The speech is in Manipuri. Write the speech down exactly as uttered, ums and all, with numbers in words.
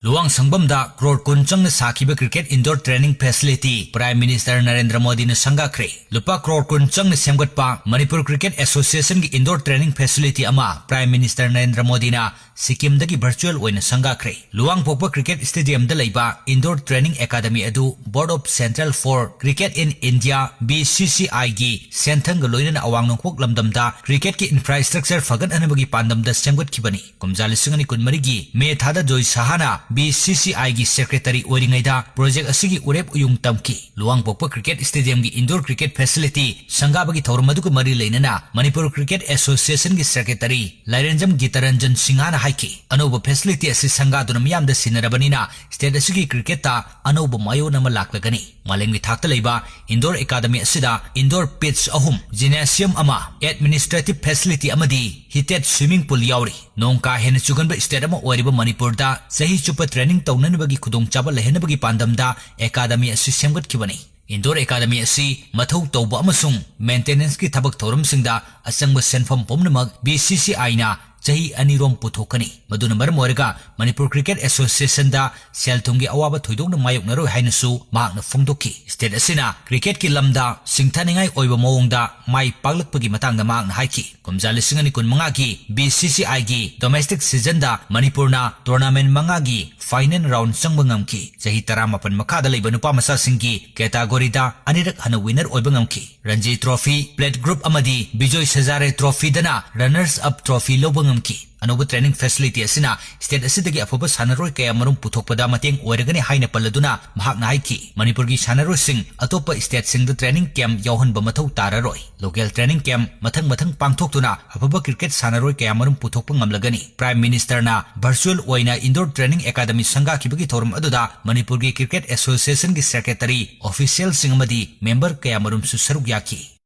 ꯂꯨꯋꯥꯡ ꯁꯪꯕꯝꯗ ꯀ꯭ꯔꯣꯔ ꯀꯨꯟ ꯆꯪꯅ ꯁꯥꯈꯤꯕ cricket indoor training facility Prime Minister Narendra ꯃꯣꯗꯤꯅ ꯁꯪꯒꯥꯈ꯭ꯔꯦ꯫ ꯂꯨꯄꯥ ꯀ꯭ꯔꯣꯔ ꯀꯨꯟ ꯆꯪꯅ ꯁꯦꯝꯒꯠꯄ Manipur Cricket Associationꯒꯤ indoor training facility ꯑꯃ Prime Minister ꯅꯔꯦꯟꯗ꯭ꯔ ꯃꯣꯗꯤꯅ ꯁꯤꯛꯀꯤꯝꯗꯒꯤ virtual ꯑꯣꯏꯅ ꯁꯪꯒꯥꯈ꯭ꯔꯦ꯫ ꯂꯨꯋꯥꯡꯄꯣꯛꯄ cricket stadiumꯗ ꯂꯩꯕ indoor training academy ꯑꯗꯨ Board of Central for Cricket in India, BCCIꯒꯤ ꯁꯦꯟꯊꯪꯒ ꯂꯣꯏꯅꯅ ꯑꯋꯥꯡ ꯅꯣꯡꯄꯣꯛ ꯂꯝꯗꯝꯗ cricketꯀꯤ infrastructure ꯐꯒꯠꯍꯟꯅꯕꯒꯤ ꯄꯥꯟꯗꯝꯗ ꯁꯦꯝꯒꯠꯈꯤꯕꯅꯤ꯫ ꯀꯨꯝꯖꯥ ꯂꯤꯁꯤꯡ ꯑꯅꯤ ꯀꯨꯟꯃꯔꯤꯒꯤ ꯃꯦ ꯊꯥꯗ ꯖꯣꯏ ꯁꯍꯥꯅ BCCIꯒꯤ secretary ꯑꯣꯏꯔꯤꯉꯩꯗ project ꯑꯁꯤꯒꯤ ꯎꯔꯦꯞ ꯎꯌꯨꯡ ꯇꯝꯈꯤ꯫ ꯂꯨꯋꯥꯡꯄꯣꯛꯄ cricket stadiumꯒꯤ indoor cricket facility ꯁꯪꯒꯥꯕꯒꯤ ꯊꯧꯔꯝ ꯑꯗꯨꯒ ꯃꯔꯤ ꯂꯩꯅꯅ ꯃꯅꯤꯄꯨꯔ Cricket Associationꯒꯤ secretary ꯂꯥꯏꯔꯦꯟꯖꯝ ꯒꯤꯇꯔꯟꯖꯟ ꯁꯤꯡꯍꯅ ꯍꯥꯏꯈꯤ, ꯑꯅꯧꯕ facility ꯑꯁꯤ ꯁꯪꯒꯥꯗꯨꯅ ꯃꯤꯌꯥꯝꯗ ꯁꯤꯟꯅꯔꯕꯅꯤꯅ state ꯑꯁꯤꯒꯤ cricketꯇ ꯑꯅꯧꯕ ꯃꯥꯏꯑꯣꯟ ꯑꯃ ꯂꯥꯛꯂꯒꯅꯤ꯫ ꯃꯥꯂꯦꯝꯒꯤ ꯊꯥꯛꯇ ꯂꯩꯕ indoor academy ꯑꯁꯤꯗ indoor pitch ꯑꯍꯨꯝ, gymnasium ꯑꯃ, administrative facility ꯑꯃꯗꯤ heated swimming pool ꯌꯥꯎꯔꯤ꯫ ꯅꯣꯡ ꯀꯥ ꯍꯦꯟꯅ ꯆꯨꯒꯟꯕ state ꯑꯃ ꯑꯣꯏꯔꯤꯕ ꯃꯅꯤꯄꯨꯔꯗ ꯆꯍꯤ ꯆꯨꯞꯄ training ꯇꯧꯅꯅꯕꯒꯤ ꯈꯨꯗꯣꯡꯆꯥꯕ ꯂꯩꯍꯟꯅꯕꯒꯤ ꯄꯥꯟꯗꯝꯗ academy ꯑꯁꯤ ꯁꯦꯝꯒꯠꯈꯤꯕꯅꯤ꯫ Indoor academy ꯑꯁꯤ ꯃꯊꯧ ꯇꯧꯕ ꯑꯃꯁꯨꯡ maintenanceꯀꯤ ꯊꯕꯛ ꯊꯧꯔꯝꯁꯤꯡꯗ ꯑꯆꯪꯕ ꯁꯦꯟꯐꯝ ꯄꯨꯝꯅꯃꯛ BCCIꯅ ꯆꯍꯤ ꯑꯅꯤꯔꯣꯝ ꯄꯨꯊꯣꯛꯀꯅꯤ꯫ ꯃꯗꯨꯅ ꯃꯔꯝ ꯑꯣꯏꯔꯒ ꯃꯅꯤꯄꯨꯔ Cricket Associationꯗ ꯁꯦꯜ ꯊꯨꯝꯒꯤ ꯑꯋꯥꯕ ꯊꯣꯏꯗꯣꯛꯅ ꯃꯥꯌꯣꯛꯅꯔꯣꯏ ꯍꯥꯏꯅꯁꯨ ꯃꯍꯥꯛꯅ ꯐꯣꯡꯗꯣꯛꯈꯤ꯫ State ꯑꯁꯤꯅ cricketꯀꯤ ꯂꯝꯗ ꯁꯤꯡꯊꯥꯅꯤꯡꯉꯥꯏ ꯑꯣꯏꯕ ꯃꯑꯣꯡꯗ ꯃꯥꯏ ꯄꯥꯛꯂꯛꯄꯒꯤ ꯃꯇꯥꯡꯗ ꯃꯍꯥꯛꯅ ꯍꯥꯏꯈꯤ, ꯀꯨꯝꯖꯥ ꯂꯤꯁꯤꯡ ꯑꯅꯤ ꯀꯨꯟꯃꯉꯥꯒꯤ BCCIꯒꯤ domestic seasonꯗ ꯃꯅꯤꯄꯨꯔꯅ tournament ꯃꯉꯥꯒꯤ final round ꯆꯪꯕ ꯉꯝꯈꯤ꯫ ꯆꯍꯤ ꯇꯔꯥꯃꯥꯄꯟ ꯃꯈꯥꯗ ꯂꯩꯕ ꯅꯨꯄꯥ ꯃꯆꯥꯁꯤꯡꯒꯤ categoryꯗ ꯑꯅꯤꯔꯛ ꯍꯟꯅ winner ꯑꯣꯏꯕ ꯉꯝꯈꯤ꯫ ꯔꯟꯖꯤ Trophy, Plate Group ꯑꯃꯗꯤ ꯕꯤꯖꯣꯏ ꯁꯖꯥꯔꯦ Trophyꯗꯅ runners up trophy ꯂꯧꯕ ꯉꯝꯈꯤ꯫ ꯑꯅꯧꯕ training facility ꯑꯁꯤꯅ state ꯑꯁꯤꯗꯒꯤ ꯑꯐꯕ ꯁꯥꯟꯅꯔꯣꯏ ꯀꯌꯥ ꯃꯔꯨꯝ ꯄꯨꯊꯣꯛꯄꯗ ꯃꯇꯦꯡ ꯑꯣꯏꯔꯒꯅꯤ ꯍꯥꯏꯅ ꯄꯜꯂꯗꯨꯅ ꯃꯍꯥꯛꯅ ꯍꯥꯏꯈꯤ, ꯃꯅꯤꯄꯨꯔꯒꯤ ꯁꯥꯟꯅꯔꯣꯏꯁꯤꯡ ꯑꯇꯣꯞꯄ stateꯁꯤꯡꯗ training camp ꯌꯥꯎꯍꯟꯕ ꯃꯊꯧ ꯇꯥꯔꯔꯣꯏ꯫ Local training camp ꯃꯊꯪ ꯃꯊꯪ ꯄꯥꯡꯊꯣꯛꯇꯨꯅ ꯑꯐꯕ cricket ꯁꯥꯟꯅꯔꯣꯏ ꯀꯌꯥ ꯃꯔꯨꯝ ꯄꯨꯊꯣꯛꯄ ꯉꯝꯂꯒꯅꯤ꯫ Prime Ministerꯅ virtual ꯑꯣꯏꯅ indoor training academy ꯁꯪꯒꯥꯈꯤꯕꯒꯤ ꯊꯧꯔꯝ ꯑꯗꯨꯗ ꯃꯅꯤꯄꯨꯔꯒꯤ Cricket Associationꯒꯤ secretary, officialꯁꯤꯡ ꯑꯃꯗꯤ member ꯀꯌꯥ ꯃꯔꯨꯝꯁꯨ ꯁꯔꯨꯛ ꯌꯥꯈꯤ꯫